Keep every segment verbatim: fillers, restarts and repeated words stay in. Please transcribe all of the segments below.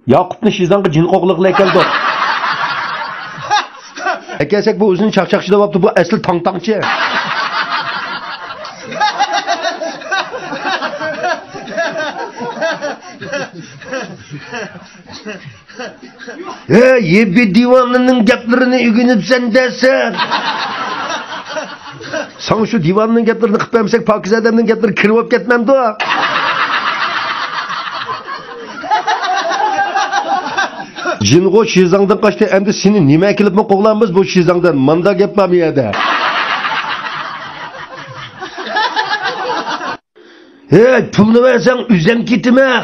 ياقۇپنى شىزاڭغا جىن قوغلىغىلى كەلدۇق. ئەكەلسەك بۇ ئۆزىنى چاقچاقچى دەۋاپتۇ، بۇ ئەسلى تاڭتاڭچى. ھە، يېبى دىۋانىنىڭ گەپلىرىنى ئۆگىنىپسەن دەسەن. ساڭا شۇ دىۋانىنىڭ گەپلىرىنى قىلىپ بەرمىسەك، پاكىز ئادەمنىڭ گەپلىرى كىرىۋاپ كەتمەمدۇ؟ جىنغو شىزاڭدىن قاچتى، ئەمدى سېنى نېمە ئەكېلىپمۇ قوغلامىز بۇ شىزاڭدىن؟ ماندا گەپ بارمۇ يەردە؟ ھەي، پۇلنى بەرسەڭ ئۆزەم كېتىمەن.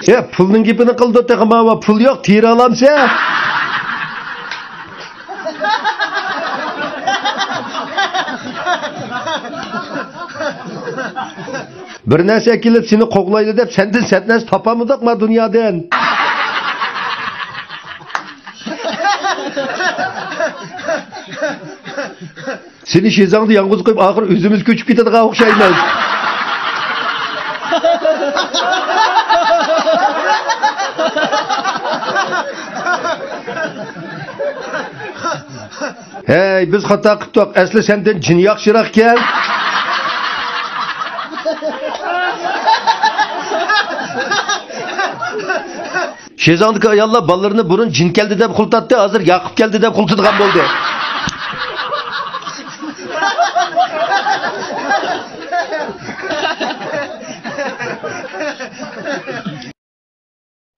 ھە، پۇلنىڭ گېپىنى قىلدى تېخى ماۋۇ، پۇل يوق، تېرە ئالامسەن؟ بىر نەرسە ئەكېلىپ سېنى قوغلايلى دەپ سەندىن سەت نەرسە تاپالمىدۇق ما دۇنيادىن. سېنى شىزاڭدا يالغۇز قويۇپ، ئاخىر ئۆزىمىز كۆچۈپ كېتىدىغان ئوخشايمىز. ھەي، بىز خاتا قىپتۇق. ئەسلى سەندىن جىن ياخشىراق ئىكەن. شىزاڭدىكى ئاياللار بالىلىرىنى بۇرۇن جىن كەلدى دەپ خۇلتاتتى، ھازىر ياقۇپ كەلدى دەپ خۇلتىدىغان بولدى.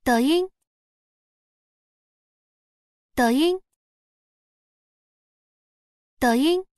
دايىڭ. دايىڭ. دايىڭ.